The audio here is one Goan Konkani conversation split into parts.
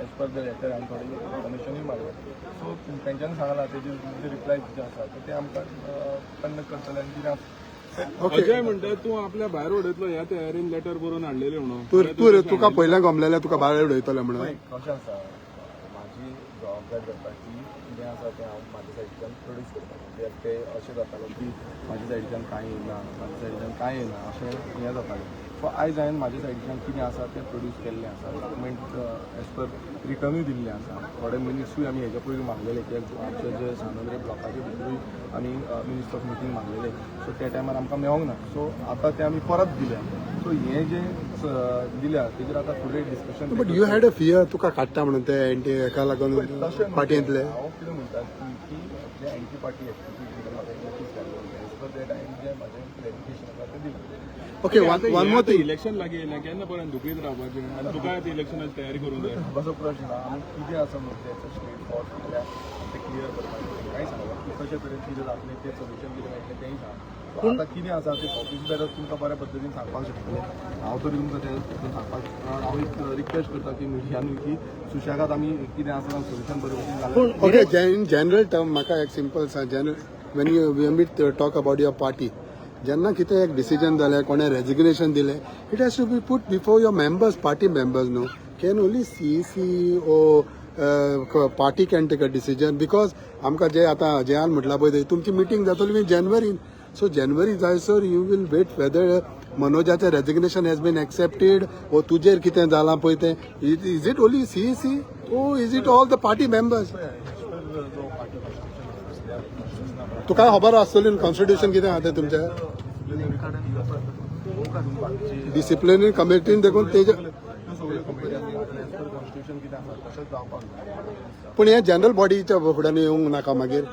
एज पर the letter आमी थोडे इन्फॉर्मेशनूय मागलें. सो तेंच्यांनी सांगलां, तेजे जे रिप्लाय जे आसा ते आमकां कंडक्ट करतले आनी कितें आसा. अजय म्हणटा, तूं आपल्या भायर उडयतलो ह्या तयारीन लेटर बरोवन हाडलेले म्हणून. तूं तूं तुका पयल्यान गमलेलें तुका भायर उडयतले म्हणून? पळय, कशें आसा, म्हाजी जबाबदारी करपाची कितें आसा तें हांव म्हाज्या सायडीच्यान प्रोड्यूस करता. कित्याक ते अशें जातालें की म्हाज्या सायडीच्यान कांय येयना, म्हाज्या सायडीच्यान कांय येयना, अशें हें जातालें. सो आयज हांवें म्हाज्या सायडीच्यान कितें आसा तें प्रोड्यूस केल्लें आसा. डॉक्युमेंट एज पर रिटर्नूय दिल्लें आसा. थोडे मिनिट्सूय आमी हेज्या पयलीं मागलेले, कित्याक आमचे जे सांत आंद्रे ब्लॉकाचे भितरूय आमी मिनिट्स ऑफ मिटींग मागलेले. सो त्या टायमार आमकां मेळोंक ना. सो आतां ते आमी परत दिल्या. सो हें जें दिल्या तेजेर आतां फुडें discussion. But you had a fear तुका काडटा म्हणून ते एंटी हेका लागून तशें पार्टींतले? हांव कितें म्हणटा की जे एंटी पार्टी एक्टिविटी म्हाका एक नोटीस घातली, एज पर that हांवें जें म्हाजें क्लॅरिफिकेशन आसा तें दिलें. Okay, one more thing. Election लागीं येयलें, केन्ना पर्यंत धुकलीत रावपाचें आनी तुका आतां इलेक्शनाची तयारी करूंक जाय. असो प्रश्न ना. आमी कितें आसा मुद्द्याचो स्ट्रेट फॉरवर्ड जाल्यार तें क्लियर करपाचें. तांकांय सांगलां की कशे तरेन कितें जातलें, तें सोल्युशन कितें मेळटलें तेंय सांग. सो आतां कितें आसा तें ऑफीस बेरर तुमकां बऱ्या पद्दतीन सांगपाक शकतले. हांव तरी तुमकां ते पद्दतीन सांगपाक शकता. हांव एक रिक्वेस्ट करता की मिडियानूय की सुशेगाद आमी कितें आसा सोल्युशन बरे भशेन जालें. ओके, इन जनरल टर्म म्हाका एक सिंपल सांग, general when you when we talk about your party, जेन्ना कितें एक डिसिजन जालें, कोणें रेजिग्नेशन दिलें, it has to be put before your members, party members, no? Can only CEC or party can take a decision? Because आमकां जे आतां अजयान म्हटलां पळय, तुमची मिटींग जातली जानेवारीन. सो जानेवारी जायसर you will wait whether मनोजाचें resignation has been accepted वो तुजेर कितें जालां पळय तें? Is it only CEC or is it all the party members? जो पार्टी कॉन्स्टिट्यूशन आसा, कॉन्स्टिट्यूशना तुका खबर आसतली कॉन्स्टिट्यूशन कितें आहा तें तुमचें. बाकीची डिसिप्लिनरी कमिटीन देखून तेजे त्यो सगळ्यो कमिटी आसा. एज पर कॉन्स्टिट्यूशन कितें आसा तशेंच जावपाक जाय. पूण हे जनरल बॉडीच्या फुड्यान येवंक नाका मागीर?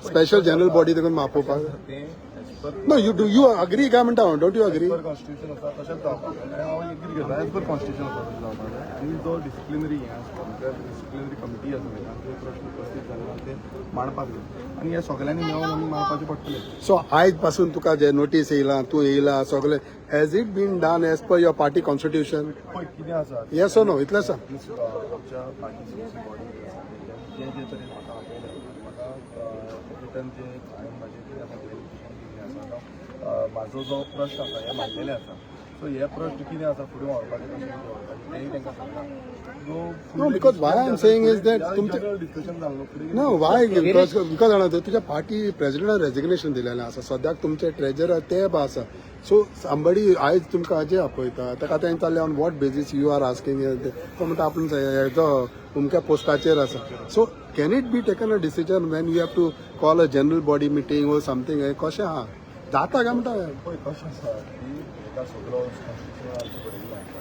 स्पेशल जनरल बॉडी देखून आपोवपाक तें as per No, you do you agree काय म्हणटा? Don't you agree? As per constitution आसा तशेंच जावपाक जाय. हांव एग्री करता, एज पर कॉन्स्टिट्यूशन आसा तशें जावपाक जाय. आनी जो डिसिप्लिनरी हें आसता, म्हटल्यार डिसिप्लिनरी कमिटी आसा, तांचे प्रश्न उपस्थीत जाले, ते मांडपाक जाय आनी ह्या सगळ्यांनी मेळून आमी मांडपाचें पडटलें. सो आयज पासून तुका जे नोटीस येयला, तूं येयला सगळे, has it been done as per your party constitution? पळय, कितें आसा. येस नो, इतलें सांग. आमच्या पार्टी सीईसी बॉडी आसा, जे जे तरेन म्हाका आपयलें, म्हाका रिटर्न जे हांवें म्हाजें कितें आसा क्लॅरिफिकेशन दिल्लें आसा, म्हाजो जो प्रश्न आसा हे मांडलेले आसा. सो हे प्रश्न कितें आसा, फुडें व्हरपाचें, कशें कितें व्हरपाचें तेंय तांकां सांगला. No, because why I'm saying is that तुमचे- डिस्कशन जालें फुडें. No, Y? Because जाणा, तुज्या पार्टी प्रेसिडेंटान रेजिग्नेशन दिलेलें आसा. सद्याक तुमचे ट्रेजरर ते बा आसा. सो समबडी आयज तुमकां अजय आपयता, ताका तें विचारलें, on what basis you are asking? तो म्हणटा, आपूण हेजो अमक्या पोस्टाचेर आसा. So can it be taken a decision when you have to call a general body meeting or something? हें कशें आहा, जाता काय म्हणटा? पळय, कशें आसा की एका सगळो कॉन्स्टिट्युशन आमचें बरयल्लें आसा.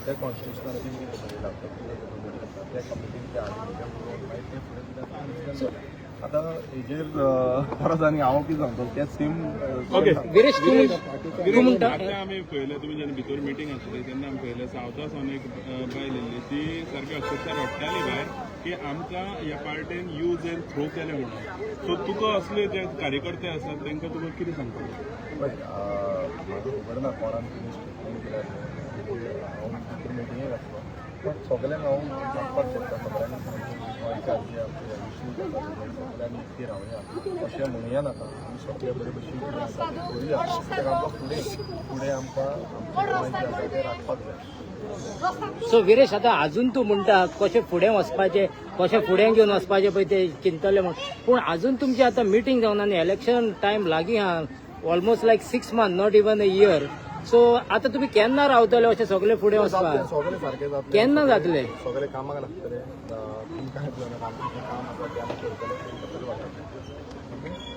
त्या कॉन्स्टिट्युशनाचेर कितें बरयलां, कमिटी आसा, त्या कमिटीन ते हाडून ते बरोवन मागीर ते फुडें कितें डिसिजन जालें. आतां हेजेर परत आनी हांव कितें सांगतलो, तें सेम. ओके. विरेश, तूं म्हणटा आतां आमी पळयलें, तुमी जेन्ना भितर मिटींग आशिल्ली तेन्ना आमी पळयलें, सावथा सावन एक बायल येयल्ली, ती सारकी अक्षरशा रडटाली भायर की आमकां ह्या पार्टेन यूज एंड थ्रो केलें म्हणून. सो तुका असले जे कार्यकर्ते आसात तांकां तुका कितें सांगतलो? पळय, म्हाका खबर ना कोणान कितें स्टेटमेंट दिल्या तें. हांव भितर मिटिंगेक आसलो, पूण सगल्यांक हांव सांगपाक सोदता, सगळ्यांनी गोंयकार जे आमचे विश्णू आसा, सगळ्यांनी एकठी रावया अशें म्हणया नाका. आमी सगळे बरे भशेन कितें आसा तें करुया, कित्याक आमकां फुडें फुडें आमकां आमचें गोंय जें आसा तें राखपाक जाय. सो विरेश, आतां अजून तूं म्हणटा कशें फुडें वचपाचें, कशें फुडें घेवन वचपाचें पळय तें चिंततलें म्हूण, पूण अजून तुमची आतां मिटींग जावना आनी इलेक्शन टायम लागीं आहा, almost like 6 month, not even a year. So आतां तुमी केन्ना रावतले अशें सगळे फुडें वचपाक? सगळे सारकें जातलें. केन्ना जातलें? सगळे कामाक लागतले. तुमकां काम, आमचें काम आसा तें आमी करतले, करतले.